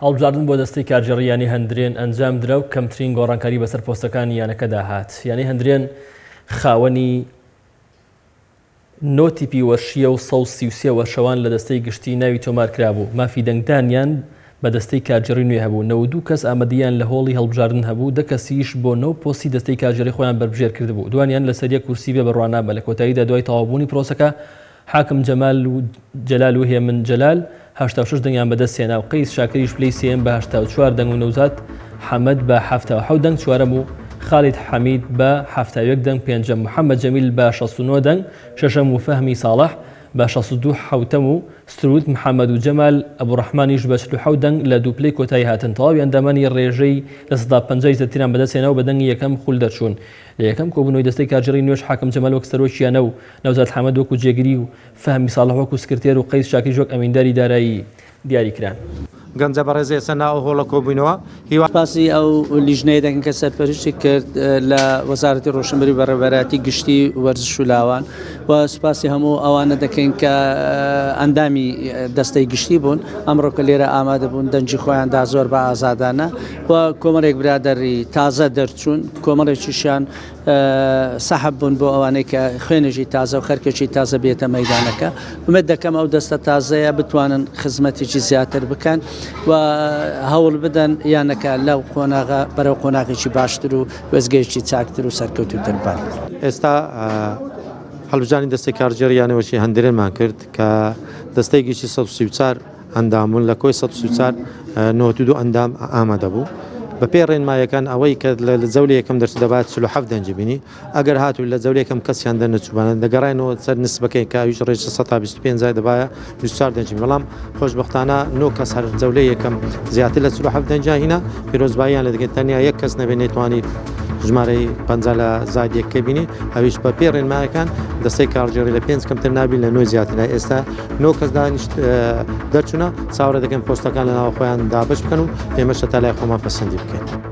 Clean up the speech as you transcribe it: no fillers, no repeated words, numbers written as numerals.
هەڵبژاردن بۆ دەستەی کارگێڕی یانەی هەندرێن ئەنجامدرا و کەمترین گۆڕانکاری بەسەر پۆستەکانی یانەکەدا هات. یانەی هەندرێن خاوەنی نۆ تیپی وەرشییە و 133 وەرشەوان لە دەستەی گشتی ناوی تۆمارکرابوو، مافی دەنگدانیان بە دەستەی کارگێڕی نوێ هەبوو، 92 کەس ئامادەییان لە هۆڵی هەڵبژاردن هەبوو، دە کەسیش بۆ نۆ پۆستی دەستەی کارگێڕی خۆیان بەربژێر کردبوو، دوانیان لەسەر یەک کورسی بێ بڕوانامە، لە کۆتاییدا دوای تەواوبوونی پرۆسەکە حاکم جەمال و جەلال و هێمن جەلال 86 دەنگیان بەدەست هێنا و قەیس شاکریش پلەی سێیەم بە 84 دەنگ و نەوزاد حەمەد بە 77 دەنگ چوارەم و خالید حەمید بە 71 دەنگ پێنجەم، محەمەد جەمیل بە 69 دەنگ شەشەم و فەهمی ساڵح بە 62 حەوتەم و سرود محەمەد و جەمال ئەبوڕەحمانیش بە 47 دەنگ لە دوو پلەی کۆتایی هاتن. تەواوی ئەندامانی رێژەی 50% زیاتریان بەدەست هێنا و بە دەنگی یەکەم خول دەرچوون. لە یەکەم کۆبوونەوەی دەستەی کارگێڕی نوێش حاکم جەمال وەک سەرۆکی یانە و نەوزاد حەمەد وەکو جێگری و فەهمی ساڵح وەکو سکرتێر و قەیس شاکریش وەک ئەمینداری دارایی دیاری کران. گەنجە بەڕێزە ئێستا نا ئەو هۆڵە کۆبووینەوە هیوا. سوپاسی ئەو لیژنەیە دەکەین کە سەرپەرشتی کرد لە وەزارەتی ڕۆشنبیری و بەڕێوەبەرایەتی گشتی وەرزش و لاوان و سوپاسی هەموو ئەوانە دەکەین کە ئەندامی دەستەی گشتی بوون ئەمڕۆ کە لێرە ئامادە بوون دەنگی خۆیان دا زۆر بە ئازادانە و کۆمەڵێک برادەری تازە دەرچوون کۆمەڵێکیشیان سەحب بوون بۆ ئەوانەی کە خوێنێکی تازە و خەرکێکی تازە بێتە مەیدانەکە ئومێد دەکەم ئەو دەستە تازەیە بتوانن خزمەتێکی زیاتر بکەن و هەوڵ بدەن یانەکە لەو قۆناغە بەرەو قۆناغێکی باشتر و وێستگەیەکی چاکتر و سەرکەوتووتر بەن. ئێستا هەڵبژاردنی دەستەی کارگێڕی یانەی وەرزشی هەندرێنمان کرد کە دەستەی گشتی 134 ئەندام بوون لە کۆی 134 92 ئەندام ئامادە بوو. بەپێی ڕێنماییەکان ئەوەی کە لە جەولەی یەکەم دەرچوو دەبایە 47 دەنگی بینی، ئەگەر هاتوو لە جەولەی یەکەم کەسیان دەرنەچووبانە دەگەڕاینەوە سەر نسبەکەی کە ئەویش ڕێژە سەتا 25 دەبایە 24 دەنگی بەڵام خۆشبەختانە نۆ کەس هەر جەولەی یەکەم زیاتر لە 47 دەنگیان هینا پیرۆزباییان لێ دەکەین تەنیا یەک کەس نەبێ نەیتوانی ژمارەی 50 لە زاید یەکەی بینی ئەویش بە پێی ڕێنمایەکان دەستەی کارگێڕی لە پێنج کەمتر نابی لە نۆ زیاتر ئێستا نۆ کەس دانیشت دەرچوونە چاوەڕێ دەکەن پۆستەکان لە ناوە خۆیان دابەش بکەن و ئێمەش تا لای خۆمان پەسەندی بکەین.